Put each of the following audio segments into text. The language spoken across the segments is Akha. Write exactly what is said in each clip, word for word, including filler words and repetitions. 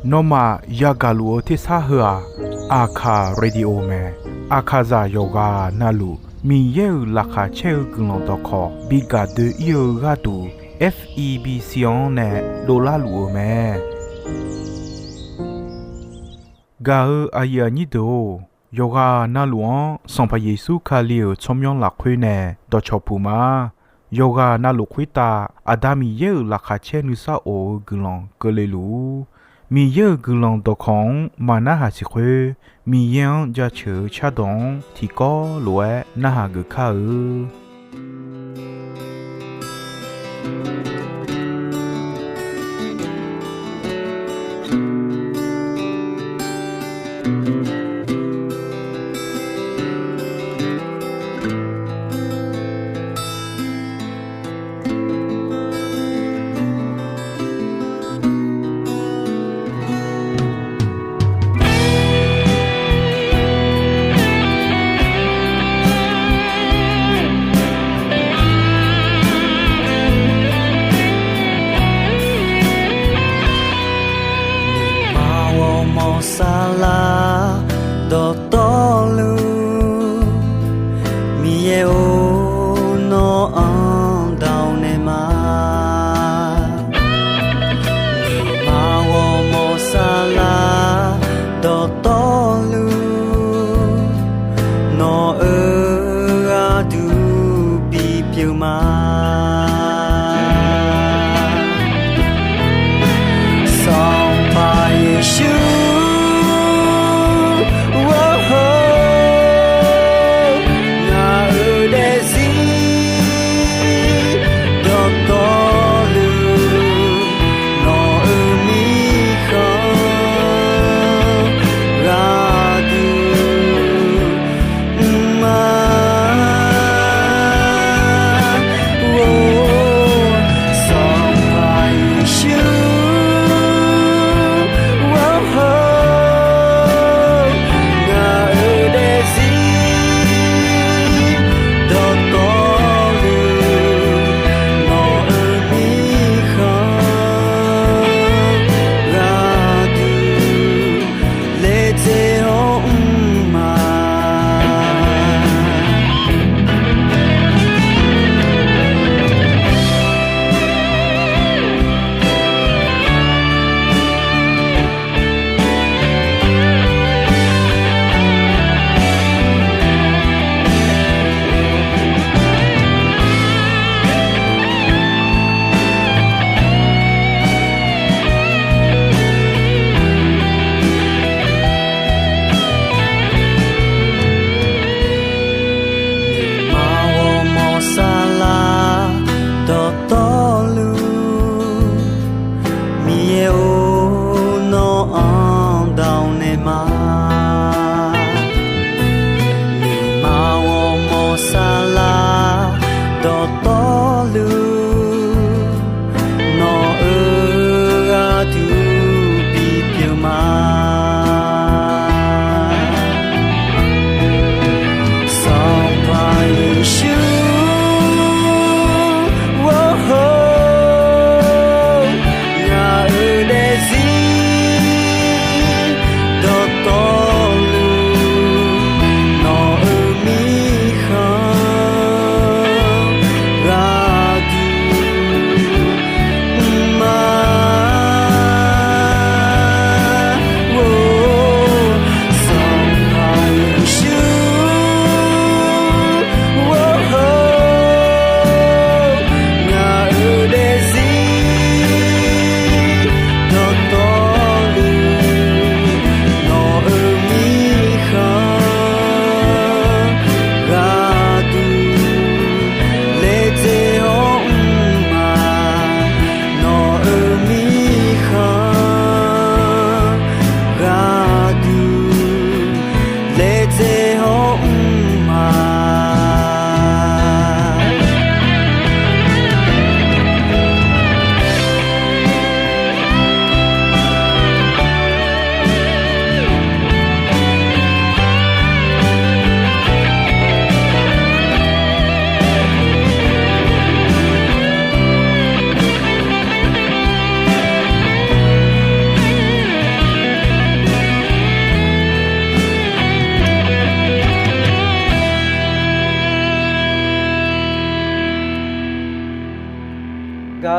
Nawmaf yagaq luf-eu tersar heu-aq, Aqkaq Radio mae. Aqkaqzaq yawqghaq navluf Miqyaer-euq laqkhaq caer-eu guiqlanq dawqkawq bi gaq doe-ir-eu gharduq, F E B C-anr nae dovlar luf-euq mae. Gaq-eu aqyuif aqnyir deuq-or, yawqghaq navluf-anr Sanqpaq Yeqsur Kali-euq tsawrmyanr lafkhoer nae dawqcawq puq ma. Yawqghaq navluf khoertav Aqda Miqyaer-euq laqkhaq caer nuisar of-eu guiqlanq keuvle luf-ur. Miqyaer-euq guiqlanq dawqkawq-anr maqnarhaq siq khoer, Miqyaer-anr jaceuq-eu cardawq-anr tiqkawv lof-aer narhaq geuf kar-eu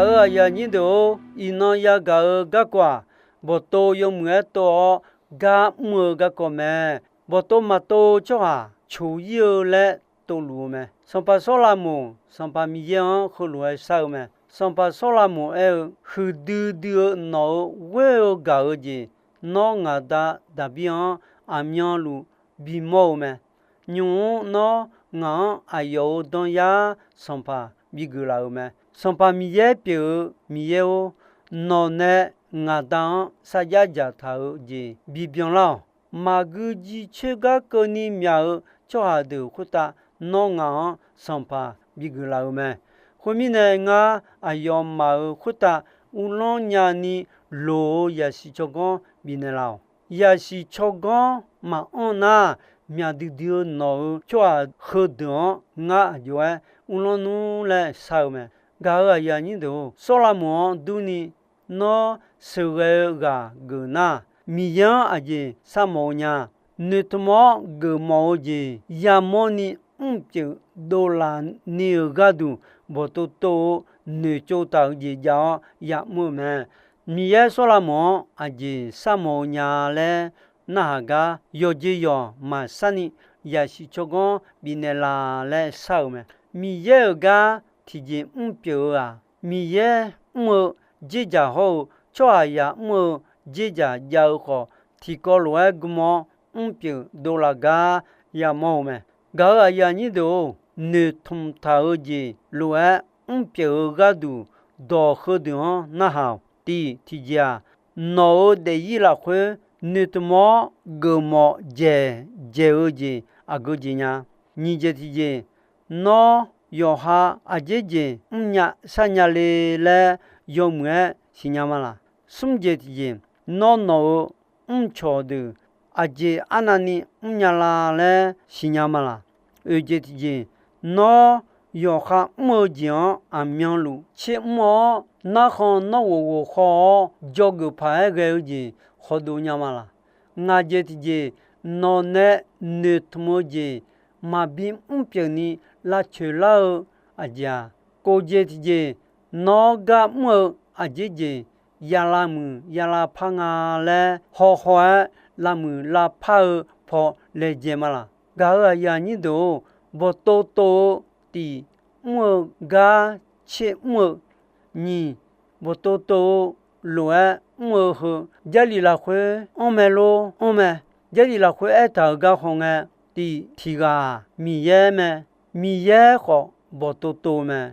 Gaq-euq aqyuif aqnyir deuq-or, iqnan yagaq-eu garkawv-aq, bawqtov yawmuiq-aer tov-awr gar mr-eu garkawv mae. Bawqtov maqtov-eu tsawrhaq coq ir-eu laer tovluf-eu mae. Sanqpaq Sawrlavmoq Sanqpaq Miqyaer-anr heulof-aer shar-eu mae. Sanqpaq Sawrlavmoq aer-eu, huiqdui dui-eu nawq-euq ghoer-eu gaq-eu jeq, nawr ngaq da Daqbir-anr aqmyanluf bimawr-eu mae. Nymq-mr nawr ngaq-anr aqyawf-euq danyar sanqpaq bigeuf laf-euq mae. Sanqpaq Miqyaer pyeuf-eu Miqyaer-or, nawq nae ngaq da-anr sarjax dzaqtaq-eu jeq bibyan lar-awq. Maqgui jiv coer gar keuvni myaq-eu tsawrhaq deuq khoertav nawr ngaq-anr sanqpaq bigeuf laf-euq mae. Khoermirnae, ngar aqyawfmaf-euq khoertav uvlanr nyani loq-eu yaqsiq tsawrganr bifnaeq laf-awq. Yaqsiq tsawrganr maqanr nar, myaq duidui-eu nawq-euq tsawrhaq heudeuq-anr ngar aqjox-aer uvlanr nmr laer shar-eu mae. Gaq-euq aqyuif aqnyir deuq-or, Sawrlavmoq-anr durni nawr sheuqghae-eu ghaq geuf nar, Miqyaer-anr aqjeq sharmawf-eu nya. Noeqtmq-awr geufmawf-eu jeq yamawrni mrpyeuf dovlaf ni-euq gharduq, bawqtov tov-eu noeqtsov taq-euq jeq jav-awr ya'mr-eu mae. Miqyaer Sawrlavmoq-anr aqjeq sharmawf-eu nya laer narhaq gar, yawqjeq yawq maqsharni yaqsiq tsawrganr bifnaeq laf laer shar-euq mae. Miqyaer-euq gar tiqjeq mrpyeuf-eu-aq, Miqyaer mr-eu dzerdzaq hawr-eu tsawrhaqzaq mr-eu dzerdzaq jav-eu khawf, tiqkawv lof-aer gm-awr mrpyeuf dovlaf gar yamawr-eu mae. Gaq-euq aqyuif aqnyir deuq-or, noeqtmq taq-eu jeq lof-aer mrpyeuf-eu gharduq dawq heudeuq-anr narhaq-awq. Tiq tiqjeq-aq, nawq-euq daefzir lafkhoer noeqtmq-awr geufmawf dzaeq dzaeq-eu jeq aqgeu jeq nya. Nyiq jeq tiqjeq, nawr yawqha aqjeq jeq mrnya sharnya le laer yawmuiq-aer siqnya ma laq? Smr jeq tiqjeq, nawr nawq-euq mrcawq deuq aqjeq arnavni mrnya la laer siqnya ma laq? Oeq jeq tiqjeq, nawr yawqha mr-eu jeq-anr aqmyanluf tser mr-awr, narkhan nawr ghof ghof khaw-awr dzawgeuf paq-aer ghae-eu jeq khawdov nya ma laq? Ngaq jeq tiqjeq, nawq nae noeqtmq-eu jeq maqbi mrpyeuf ni lavcoeq lar-eu aqjeq-aq, kov jeq tiqjeq, nawr gar mr-eu aqjeq jeq ya lavmuiq ya lavpar nga laer hawhaw-aer lavmuiq lavpar-eu paw laejae ma laq? Gaq-euq aqyuif aqnyir deuq-or, bawqtov tov-eu tiq mr-eu gar tser mr-eu, nyiq, bawqtov tov-eu lof-aer mr-eu heu, Jarlif lafkhoer anr mae lor? Anr mae. Jarlif lafkhoer aertaq-euq gar khawf ngae, tiq tiq ghaq-aq Miqyaer mae. Miqyaer khawf bawqtov tov-eu mae.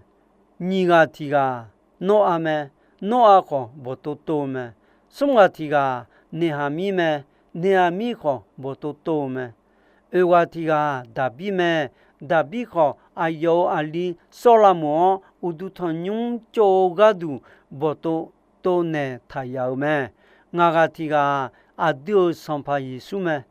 Nyiq ghaq tiq ghaq-aq Noraq mae. Noraq khawf bawqtov tov-eu mae. Smr ghaq tiq ghaq-aq Neqhaqmir mae. Neqhaqmir khawf bawqtov tov-eu mae. Oeq ghaq tiq ghaq-aq Daqbir mae. Daqbir khawf aqyawf-euq aqli Sawrlavmoq-anr uqduq tanqnymr tsov-eu gharduq bawqtov tov naeqtaq yaf-euq mae. Ngaq ghaq tiq ghaq-aq aqdui-euq Sanqpaq Yeqsur mae.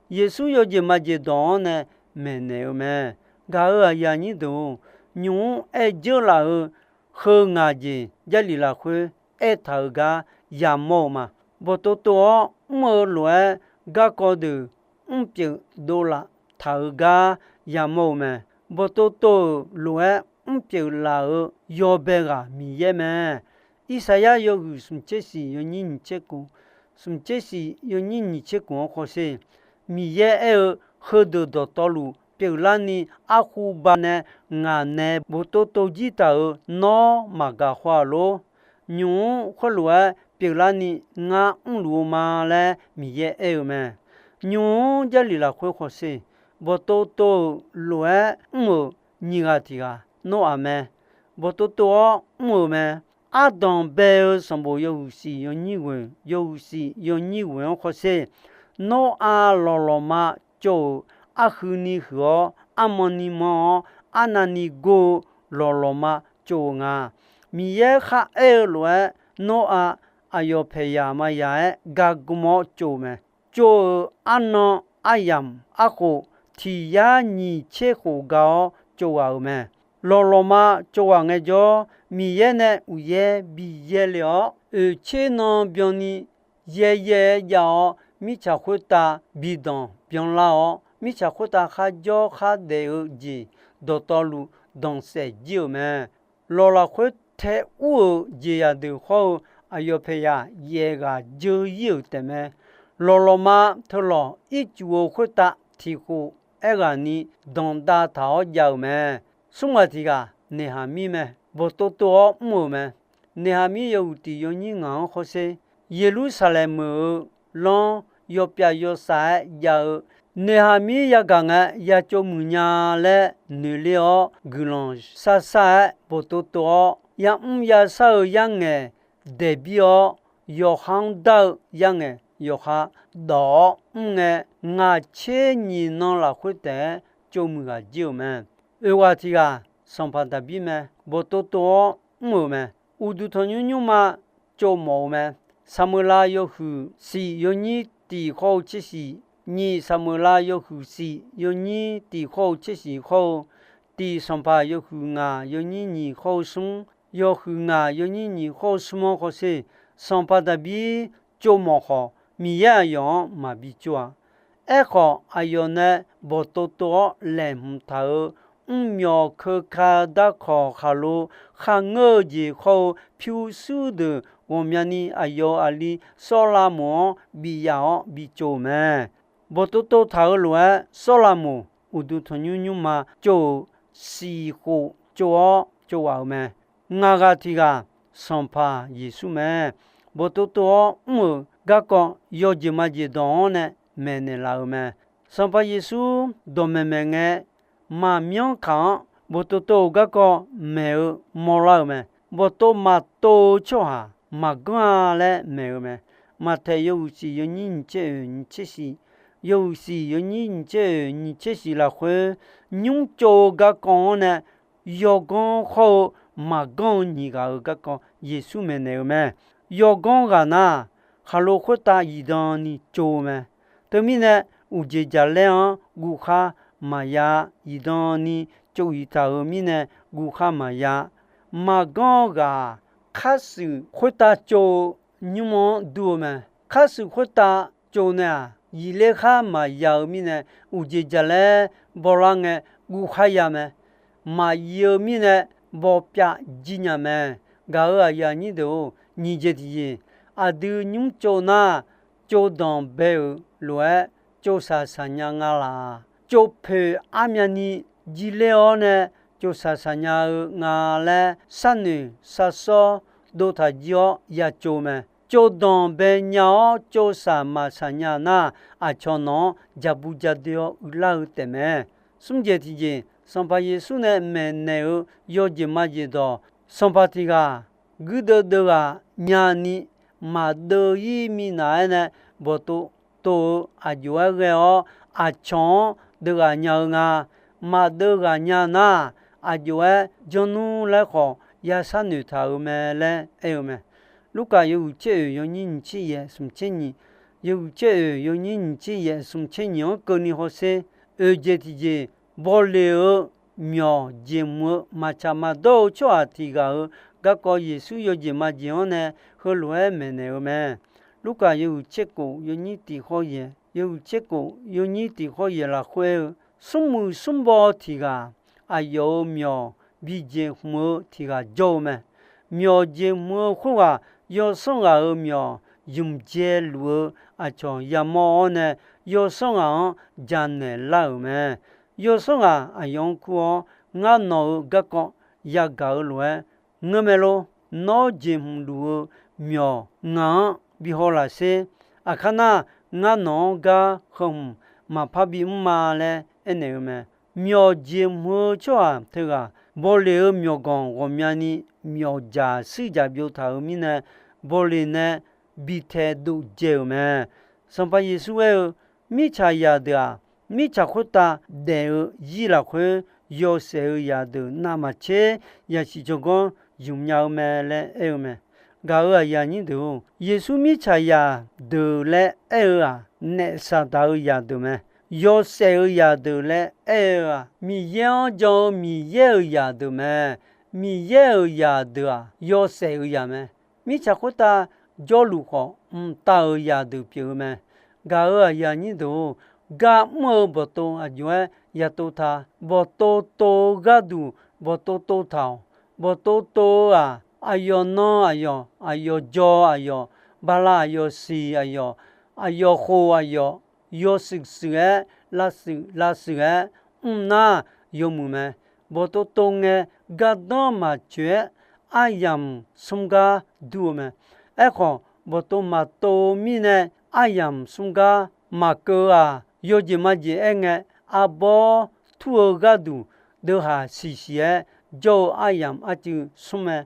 Yeqsur yawjeq majeq dawq-anr nae maeqnaeq-eu mae. Gaq-euq aqyuif aqnyir deuq-or, nymq-mr aer dzeur laf-eu heu ngaq jeq Jarlif lafkhoer aertaq-euq gar yamawr-eu ma. Bawqtov tov-awr mr-eu lof-aer garkawv deuq mrpyeuf dovlaf taq-euq gar yamawr-eu mae. Bawqtov tov-euq lof-aer mrpyeuf laf-euq yawbae ghaq Miqyaer mae. Irsaqyar yawhuiq smq tser siq yawnyir nyiq tser kof, smq tser siq yawnyir nyiq tser kof-anr khawf sher. Miqyaer aer-eu, heudeuq dawqtawvluf pyeuflarni arkhuba nae ngaq nae bawqtov tov jir taq-euq nawr maqgaq khawf-a lor. Nymq-mr khoerlof-aer pyeuflarni ngar mrluf-eu ma laer Miqyaer aer-eu mae. Nymq-mr Jarlif lafkhoer khawf sher. Bawqtov tov-euq lof-aer mr-euq nyiq ghaq tiq ghaq Noraq mae. Bawqtov tov-awr mr-euq mae. Ardanq bae-eu sanqbof yawhuiq siq yawnyir ghoeq, yawhuiq siq yawnyir ghoeq-anr khawf sher. Noraq lawqlawqma tsov-euq, arhuini huiq-awr, armanni man-awr, arnavni gor-eu lawqlawqma tsov-euq nga. Miqyaer kharaer-eu lof-aer Noraq aqyawf paeqyaq maqyaq-aer gagm-awr tsov-eu mae. Tsov-euq arnan aryamq arkhof tiq yar nyiq tser khof ga-awr tsov ghaq-euq mae. Lawqlawqma tsov ghaq ngaejawr, Miqyaer nae uqyaer bi yaer le-awr, oeq tser nan byanni yaer yaer-aer jav-awr, mirtsaq khoertav bi danq byanlar-awr, mirtsaq khoertav kharjawr khardaef-eu jeq dawqtawvluf danqsaef jir-euq mae. Lawq lafkhoer tae ur-euq jeqzaq deuq hawr-eu aqyawf paeqyaq yaef ghaq dzeur-ir-euq taefmae. Lawqlawqma teulawq ircuf-eu khoertav tiq khof aerghaqni danqdav taq-awr jav-euq mae. Smr ghaq tiq ghaq Neqhaqmir mae. Bawqtov tov-awr mr-euq mae. Neqhaqmir yawhuiq tiq yawnyir ngaq-anr hawsher, Yeqlursaqlaeq meuq-eu lanr yawpyav yawsaf-aer jav-eu, Neqhaqmir yagaq ngae ya tsov muiq nya laer noeqler-awr, guiqlanq sarsar-aer bawqtov tov-awr, yamr yashar-eu yarngaeq daeqbir-awr, yawqha-anr dar-eu yarngaeq yawqha dawq-awr mr ngae, ngaq tser nyiq nan lafkhoer taef-aer tsov muiq ghaq jir-euq mae. Oeq ghaq tiq ghaq sanqpaq Daqbir mae. Bawqtov tov-awr mr-euq mae. Uqduq tanqnymr nymrma tsov mawf-eu mae. Saqmeuqlav yawhuiq shif yawnyir tiq hawr-eu tser shif, nyiq Saqmeuqlav yawhuiq shif yawnyir tiq hawr-eu tser shif hawr-eu, tiq Sanqpaq yawhuiq ngaq yawnyir nyiq hawr-eu smr, yawhuiq ngaq yawnyir nyiq hawr-eu smr-anr hawsher, Sanqpaq Daqbir tsov mawf khawf, Miqyaer aqyawf-anr maqbi tsov-a. Aerkhawf, aqyawf nae bawqtov tov-awr laeqhmq taq-euq mrmyawq keuka darkawq khaqlo kharngeur-eu jeq hawr-eu pyurshuir deuq ghawqmyani aqyawf-euq aqli Sawrlavmoq-anr bif yaf-awr bi tsov-euq mae. Bawqtov tov taq-euq lof-aer, Sawrlavmoq uqduq tanqnymr nymrma tsov-euq siq khof tsov-awr tsov ghaq-euq mae. Ngaq ghaq tiq ghaq Sanqpaq Yeqsur mae. Bawqtov tov-awr mr-euq garkawv yawjeq majeq dawq-anr nae maeqnaeq laf-euq mae. Sanqpaq Yeqsur dawqmaeq maeq ngae, maqmyanr kaq-anr bawqtov tov-euq garkawv maeq-eu mawrlar-euq mae. Bawqtov maqtov-eu tsawrhaq maqganr-a laer maeq-eu mae. Maqtaeq yawhuiq shif yawnyir nyiq tser oeq nyiq tser shif, yawhuiq shif yawnyir nyiq tser oeq nyiq tser shif lafkhoer, nymr tsov-eu garkawv-anr nae yawganr hawr-eu maqganr-eu nyiq ghaq-euq garkawv Yeqsur maeqnaeq-eu mae. Yawganr ghaq nar, khaqlo khoertav zifdan ni tsov-eu mae. Teumirnae, uqjeq jaqlaer-anr guvkhar maqya, zifdan ni tsov-ir taq-euq mirnae guvkhar maqya. Maqganr-eu ghaq-aq, kharshuif khoertav tsov-eu nymr-anr dur-eu mae. Kharshuif khoertav tsov nae-aq, zifler khar maqya-eu mirnae, uqjeq jaqlaer bawlar ngae guvkhar ya mae. Maqzif-eu mirnae bawpyav jir nya mae. Gaq-euq aqyuif aqnyir deuq-or, nyiq jeq tiqjeq, aqdui nymr tsov nar, tsov danqbae-euq lof-aer tsov saq saqnya nga laq? Tsov poeq armyavni jirler-awr nae tsov saq saqnya-eu nga laer sharnoeq sharsawr dov taq jir-awr ya tsov mae. Tsov danqbae nya-awr tsov saq maq saqnya nar, aqcawq nawq-anr ja bu ja doe-awr uilar-eu taefmae. Smr jeq tiqjeq, Sanqpaq Yeqsur nae maeqnaeq-eu yawjeq majeq dawq, sanqpaq tiq ghaq guirdeuv deuv ghaq nyani maqdeuv-ir minav-aer nae bawqtov tov-eu aqjox-aer ghae-awr aqcawq-anr deuv ghaq nya-eu nga. Maqdeuv ghaq nya nar, aqjox-aer janr nmr laer khawf ya sharnoeq taq-euq mae laer aer-eu mae. Lurkaf yawhuiq tser oeq yawnyir nyiq tser yaeq smq tser nyiq, yawhuiq tser oeq yawnyir nyiq tser yaeq smq tser nyiq-anr keuvni hawsher. Oeq jeq tiqjeq, bawleq-eu myawq jeqhmq-eu maqtsaq maqdawr-eu tsawrhaq tiq ghaq-euq garkawv Yeqsur yawjeq majeq-anr nae heulof-aer maeqnaeq-eu mae. Lurkaf yawhuiq tser kof yawnyir tiq khawr yaeq, yawhuiq tser kof yawnyir tiq khawr yaeq lafkhoer-eu, smrmuiq smrbaw tiq ghaq aqyawf-euq myawq bi jeqhmq-eu tiq ghaq jawr-eu mae. Myawq jeqhmq-eu khoerghaq yawsanr ghaq-euq myawq zmq dzae luf-eu aqcawq yamawr-awr nae yawsanr ghaq-anr janaeq lar-euq mae. Yawsanr ghaq aqyawf-anr kur-awr, ngar nawq-euq garkawv yagaq-eu lof-aer ngeur mae lor. Nawr jeqhmq luf-eu myawq ngaq-anr bi haw laf sher. Aqkar nar, ngar nawq-anr gar heu hmq maqpar bimr ma laer aernaeq-eu mae. Myawq jeqhmq-eu tsawrhaq teughaq bawleq-eu myawqganq ghawqmyani myawqjaq shuir jaq byov taq-euq mirnae, bawleq nae bi tae dov dzae-euq mae. Sanqpaq Yeqsur aer-eu, mirtsaq zaqdeuq-aq, mirtsaq khoertav daef-eu zir lafkhoer yawshaef-eu zaqdeuq navmaqtser yasiq jawrganr zmq nya-eu mae laer aer-eu mae. Gaq-euq aqyuif aqnyir deuq-or, Yeqsur mirtsaq zaqdeuq laer aer-eu-aq, naef Saqdaq-euq zaqdeuq mae. Yawshaef-eu zaqdeuq laer aer-eu-aq, Miqyaer-anr jan-eu Miqyaer-euq zaqdeuq mae. Miqyaer-euq zaqdeuq-aq, yawshaef-eu zaq mae. Mirtsaq khoertav jawrluf khawf mqtav-euq zaqdeuq pyeuf-eu mae. Gaq-euq aqyuif aqnyir deuq-or, gar mr-eu bawqtov aqjox-aer yatov ta. Bawqtov tov-eu gharduq bawqtov tov taq-awq. Bawqtov tov-eu-aq, aqyawf nan aqyawf, aqyawf jaw aqyawf, bala aqyawf siq aqyawf, aqyawf khof aqyawf, yawshuif shuif-aer, lavshuif lavshuif-aer mr nar yawmuiq mae. Bawqtov tov ngae, gardanr maqtsoeq-aer aryamq smr gar dur-eu mae. Aerkhawf, bawqtov maqtov-eu mirnae aryamq smr gar maqkeuv-aq, yawjeq majeq aer ngae, arbawr tur-eu gharduq deuvhaq siqsiq-aer jawr-eu aryamq arcuiv smr mae.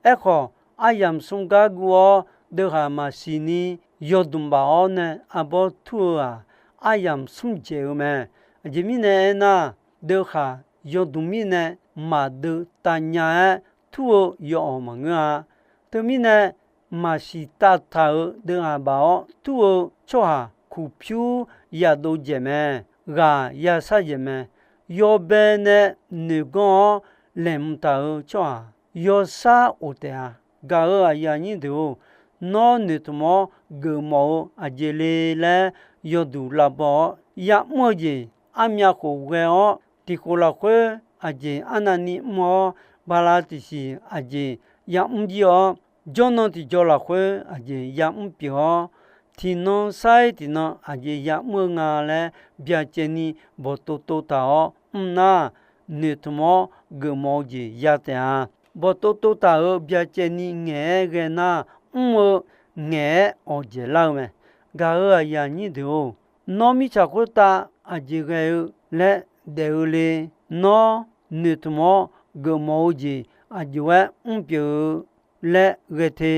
Aerkhawf, aryamq smr gar guv-awr deuvhaq maqsiq ni yawdmq baf-awr nae arbawr tur-eu-aq, aryamq smr dzaeq-eu mae. Aqjeq mirnae aernar, deuvhaq yawdmq mirnae maqdeuv tavnya-aer tur-eu yawawq maqngeur-a. Teumirnae, maqsiq tavtaq-euq deuvhaq baf-awr tur-eu tsawrhaq kuqpyur yadov dzaeq mae. Ghaq yashar dzaeq mae. Yawbae nae noeq ganr-awr laeqhmq taq-euq tsawrhaq yawshar of taef-a. Gaq-euq aqyuif aqnyir deuq-or, nawr noeqtmq-awr geufmawf-eu aqjeq le laer yawduq lavbaw-awr ya'mr-eu jeq armyav khof ghae-awr, tiqkhof lafkhoer aqjeq arnavni mr-awr, bala tiqsiq aqjeq ya'mr jir-awr, jawrnan tiqjaw lafkhoer aqjeq ya'mr pyeuf-awr, tiqnan sar-iq tiqnan aqjeq ya'mr-eu nga laer byacaevni bawqtov tov taq-awr mr nar, noeqtmq-awr geufmawf-eu jeq ya taef-a. Bawqtov tov taq-euq byacaevni ngaeq-aer ghae nar, mr-eu ngaeq-aer awqdzaeq lar-eu mae. Gaq-euq aqyuif aqnyir deuq-or, nawr mirtsaq khoertav aqjeq ghae-eu laer daef-eu le. Nawr noeqtmq-awr geufmawf-eu jeq aqjox-aer mr pyeuf-eu laer ghae te.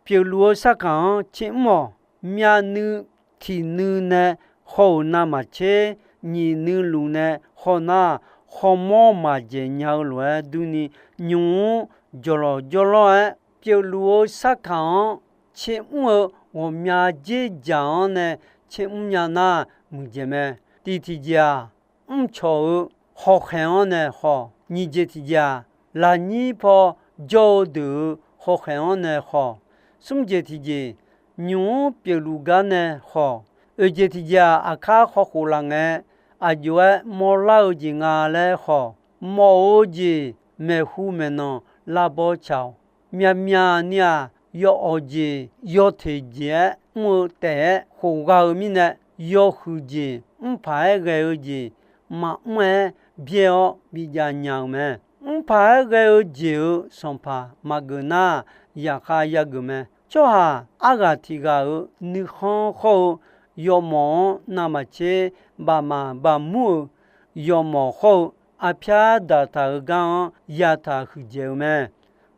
Pyeufluf-eu sarkaq-anr tser mr-awq. Myavnuiv tiqnuiv nae haw-euq navmaqtser, nyiq nuiluf nae haw nar, hawmawr maqdzaeq nya-eu lof-aer durni, nymq-mr jawqlawq jawrlawr-aer pyeufluf-eu sarkaq-anr tser mr-eu ghawqmya dzerdzaq-anr nae tser mr nya nar muiqdzaeq mae. Tiq tiqjeq-aq, mrcawq-eu hawkhaeq-anr nae haw. Nyiq jeq tiqjeq-aq, lafnyir paw jawr-eu deuq-euq hawkhaeq-anr nae haw. Smr jeq tiqjeq, nymq-mr pyeufluf gar nae haw. Oeq jeq tiqjeq-aq, aqkar khawkhof laf ngae, aqjox-aer mawrlar-eu jeq nga laer haw. Mawf-eu jeq maeqhu maeqnan lavbaw tsaq-awq. Myavmyavni-aq, yawawq jeq yawteq jeq-aer mr-eu taef-aer khofgha-eu mirnae, yawhuiq jeq mrpaq-aer ghae-eu jeq maqmr-aer byaer-awr bijav nya-eu mae. Mrpaq-aer ghae-eu jeq-euq sanqpaq maqgeuf nar, yaqkhav yageuf mae. Tsawrhaq arghaq tiq ghaq-euq nuikhanr khawr-eu yawmawf-anr navmaqtser bafmaq bafmur-euq yawmawf khawr-eu arpyar daqtaq-euq gar-anr yataq huiqdzaeq-eu mae.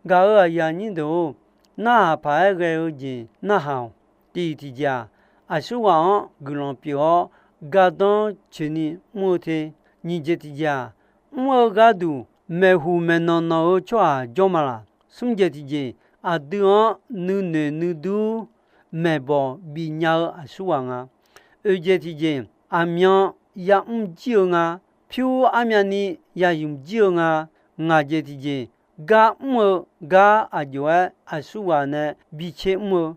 Gaq-euq aqyuif aqnyir deuq-or, narhaq paq-aer ghae-eu jeq narhaq-awq. Tiq tiqjeq-aq, aqsurghaq-anr guiqlanq pyeuf-awr gardanr coeqni mr-eu te. Nyiq jeq tiqjeq-aq, mr-eu gharduq maeqhu maeqnan nan-eu tsawrhaq jawr ma laq. Smr jeq tiqjeq, aqdui-anr nuinoeq nuidur maeqbawq bif nya-eu aqsurghaq nga. Oeq jeq tiqjeq, aqmyan ya'mr jir-eu nga. Pyur armyavni yaymq jir-eu nga. Ngaq jeq tiqjeq, gar mr-eu gar aqjox-aer aqsurghaq nae bitser mr-eu.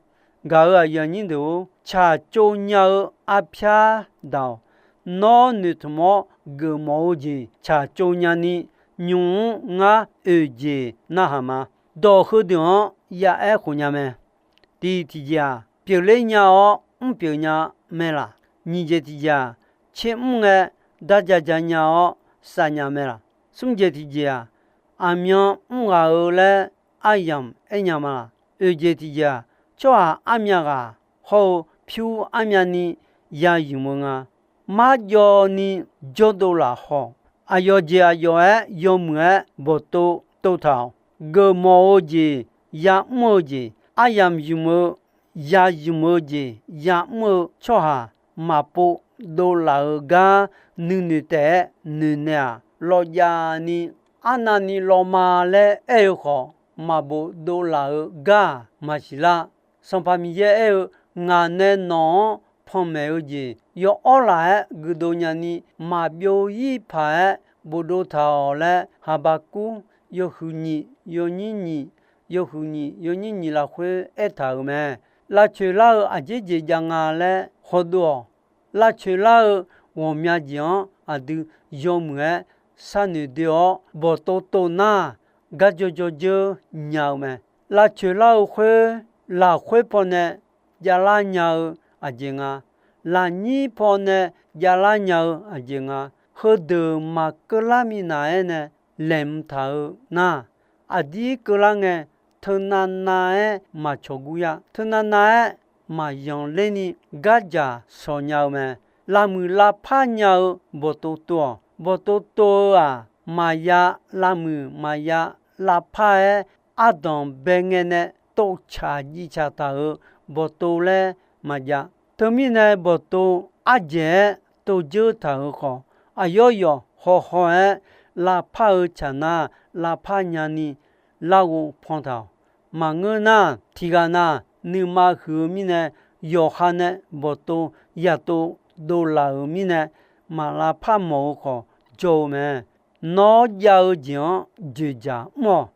Gaq-euq aqyuif aqnyir deuq-or, tsaqtsov nya-eu arpyar daq-awq. Nawr noeqtmq-awr geufmawf-eu jeq tsaqtsov nyani, nymq-mr ngar oeq jeq narhaq ma. Dawq heudeuq-anr ya'aer khof nya mae. Tiq tiqjeq-aq, pyeufler nya-awr mrpyeuf nya mae laq. Nyiq jeq tiqjeq-aq, tser mr ngae darja ja nya-awr saf nya mae laq. Smr jeq tiqjeq-aq, aqmyan mr ghaq-eu laer aryamq aer nya ma laq. Oeq jeq tiqjeq-aq, tsawrhaq armyav ghaq hawr-eu pyur armyavni yaymq-eu nga. Marjawvni jawrdov laf haw. Aqyawf jeq aqyawf-aer yawmuiq-aer bawqtov tov taq-awq. Geufmawf-eu jeq, ya'mr-eu jeq, aryamq ymq-eu, yaymq-eu jeq ya'mr-eu tsawrhaq maqpov dovlaf-eu gar nuinoeq taef-aer noeqnaeq-aq, lawqjavni arnavni lawma laer aer-eu khawf, maqbof dovlaf-eu gar-aq maqsiq lar. Sanqpaq Miqyaer aer-eu, ngaq nae nawq-anr panmaeq-eu jeq yawawr laf-aer guiqdov nyani, maqbyov-ir paq-aer bofdov taq-awq laer, Haqbaqkur yawhuiq nyiq yawnyir nyiq, yawhuiq nyiq yawnyir nyiq lafkhoer aertaq-euq mae. Lavcoeq lar-eu aqjeq jeq jav nga laer hawdov-awq. Lavcoeq lar-eu ghawqmya jeq-anr aqdui yawmuiq-aer sharnoeq doe-awr bawqtov tov nar, garjawr jawrjeur nya-eu mae. lavcoeq lar-eu khoer, lafkhoer pawnae javlar nya-eu aqjeq nga, lafnyir pawnae javlar nya-eu aqjeq nga, heudeuq maqkeuvlar minav-aer nae laeqhmq taq-eu nar, aqdir keuvlar ngae, teunav nav-aer maqcawq gur ya, teunav nav-aer maqyanq lerni gardzaq shawq nya-eu mae. Lavmuiq lavpar nya-eu bawqtov tov-awq. Bawqtov tov-eu-aq, maqya lavmuiq maqya lavpar-aer ardanq bae ngae nae tovcaq jivcaq taq-euq bawqtov laer maqjav. Teumirnae bawqtov ardzaeq-aer tovdzeur taq-euq khawf, aqyawf yawf hawhaw-aer lavpar-eu tsaq nar, lavpar nyani larghov pan taq-awq. Maqngeur nar, tiqghaq na nuima huiq-eu mirnae, yawqha nae bawqtov yatov dovlaf-euq mirnae, maq lavpar mawf-eu khawf jawr-eu mae. Nawr jav-eu jeq-anr dzoeqdzaq mr-awq.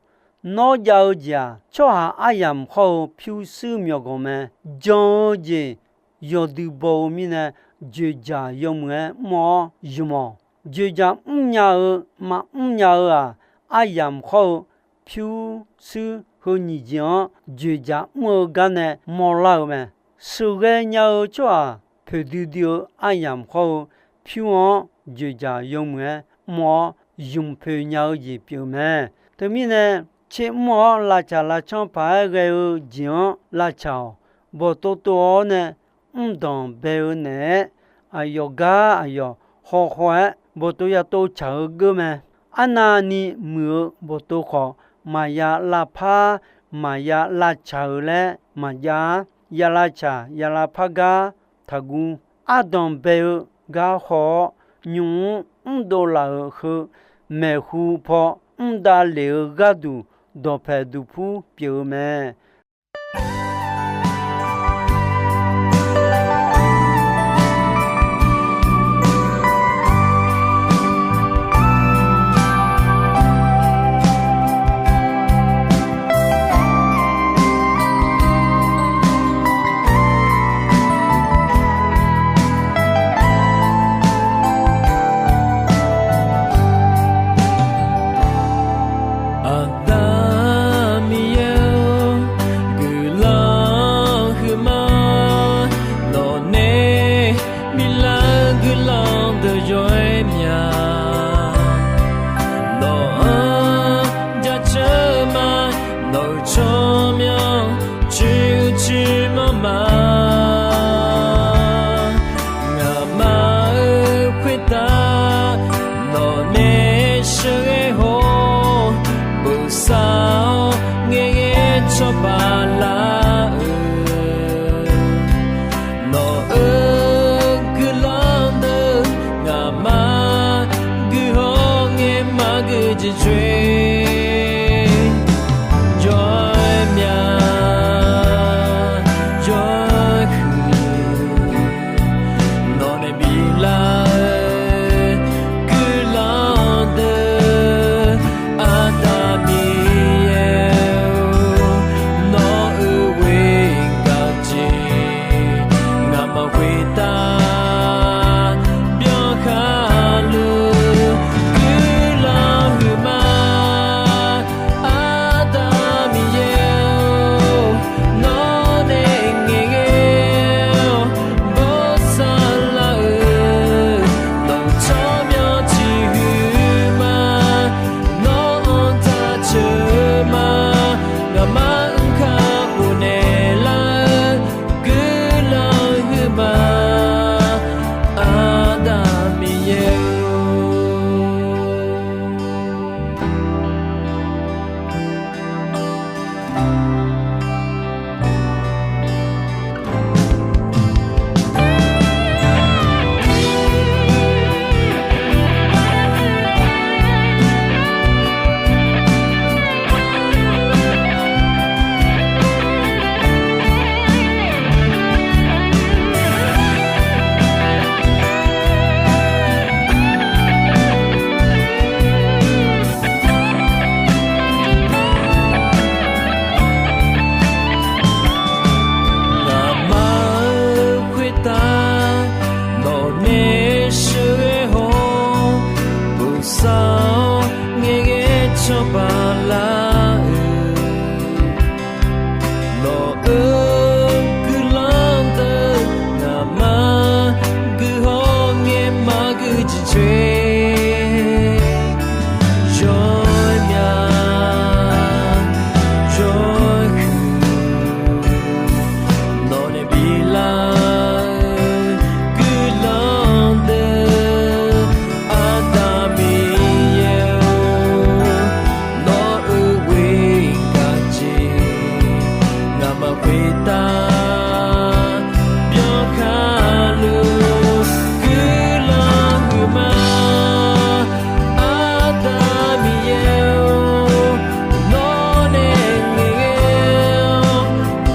Nawr jav-eu jeq-aq, tsawrhaq aryamq hawr-eu pyurshuir myawqganq mae. Jan-eu jeq yawdui baw-eu mirnae, dzoeqdzaq yawmuiq-aer mr-awr ymq-awq. Dzoeqdzaq mrnya-eu maqmr nya-eu-aq, aryamq hawr-eu pyurshuir heu nyiq jeq-anr dzoeqdzaq mr-eu gar nae mawrlar-eu mae. Sheuqghae nya-eu tsawrhaq poeqdui dui-eu aryamq hawr-eu pyur-anr dzoeqdzaq yawmuiq-aer mr-awr ymq poeq nya-eu jeq pyeuf mae. Teumirnae, tser mr-awr lavtsaq lavcanr paq-aer ghae-eu jeq-anr lavtsaq-awq. Bawqtov tov-awr nae mrdanq bae-eu naeq-aer, aqyawf gar aqyawf hawhaw-aer bawqtov yatov tsaq-eu geur mae. Arnavni muiq-eu bawqtov khawf, maqya lavpar maqya lavtsaq-eu laer maqjav-ar. Ya lavtsaq ya lavpar gar taqguv. Ardanq bae-eu gar haw-awr, nymq-mr mrdov laf-euq heu maeqhu paw mr davlef-eu gharduq dawqpaeq duqpur pyeuf-eu mae. Aqda Miqyaer-or, guiqlanq huiqma, nawqnae biflar-eu guiqlanq deuq yawr-aer mya. Nawq-anr jaceuq-eu ma, nawq-euq tsawrmyanr coer-eu coer manr ma. Ngaqma-euq khoertav nawqnae sheuqghae haw-awr, bosav-awr ngaeqghae cawba lar-eu, nawq-euq guiqlanq deuq ngaqma guihaw ngae maqgeu jeq coer. Jawr-aer mya, jawr guiqlanq deuq ngaqma guiqhaw ngae maqgui jeq coer. Yawmya yawhuiq nawq nae biflar-eu guiqlanq deuq, Aqda Miqyaer-or, nawr-euq ghoer gaq jeq ngaqma khoertav byankhar luf guiqlanq huiqma. Aqda Miqyaer-or, nawr nae ngaeqghae-awr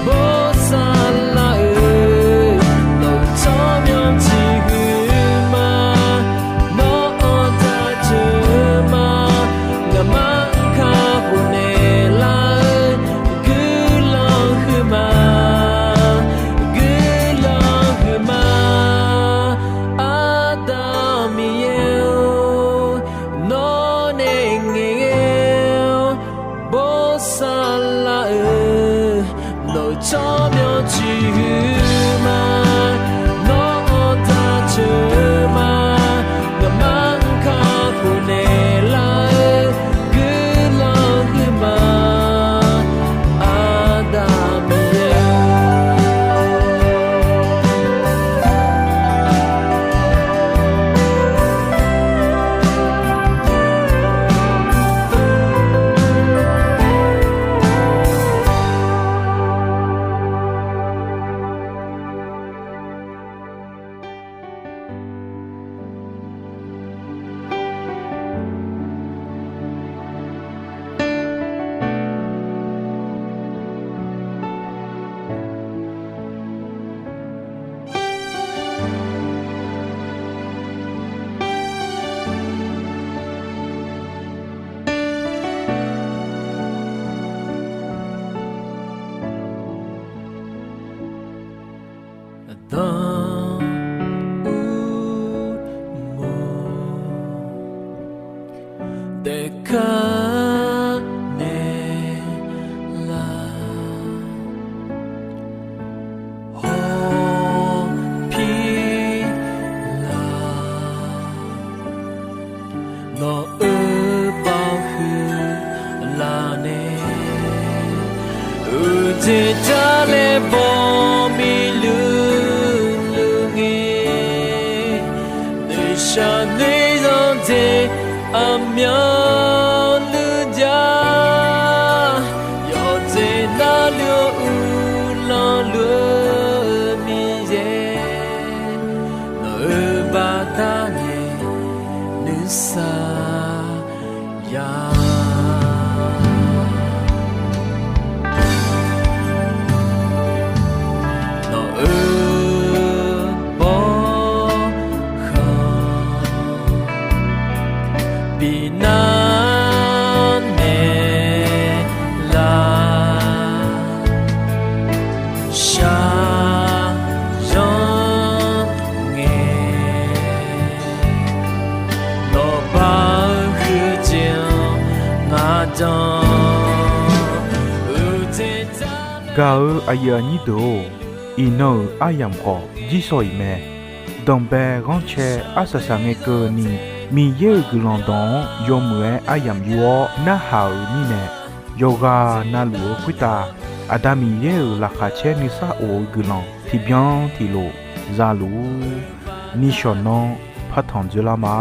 bosav lar-euq nawq-euq tsawrmyanr ciqhuiq ma. Nawr-anr jaceuq ma. Ngaqma-anr kakhof naeqlar-eu guiqlanq huiqma, guiqlanq huiqma. Aqda Miqyaer-or, nawr nae ngaeqghae-awr bosav lar-euq nawq-euq tsawrmyanr ciqhuiq ma. Nawr-anr jaceuq ma. Ngaqma-anr kakhof naeqlar-eu guiqlanq huiqma. Aqda Miqyaer-or, Aqda Urmov daefkar naeqlar, hawpir lar. Nawq-euq baoq huiq laf nae, uqjeq jar laer baw miqluq luq ngae, noeqshaq noeq zanqdzae aqmyanluf jar. Yawqjeq navluf-eu uvlanr luf-eu Miqyaer, nawq-euq baqda nae nuisar ya. Nawq-euq bawrkhanq binar naeqlar, shaqzanr ngae, nawq baq-eu huiqdzaeq-anr ngaq jan. Gaq-eu aqyuif aqnyir deuq-or, iqnan-euq aryamq khawf jirsawq iq mae. Danqbae ghanrcae arsaq saqngae keuvni, Miqyaer-euq guiqlanq dawq-anr yawmuiq-aer aryamq yur-awr narhaq-euq mirnae, yawqghaq navluf-eu khoertav Aqda Miqyaer-euq laqkhaq caer nuisar of-eu guiqlanq tiqbyan tiqlof zaluf-ur. Nishawq nanr partanq dzoerlar ma.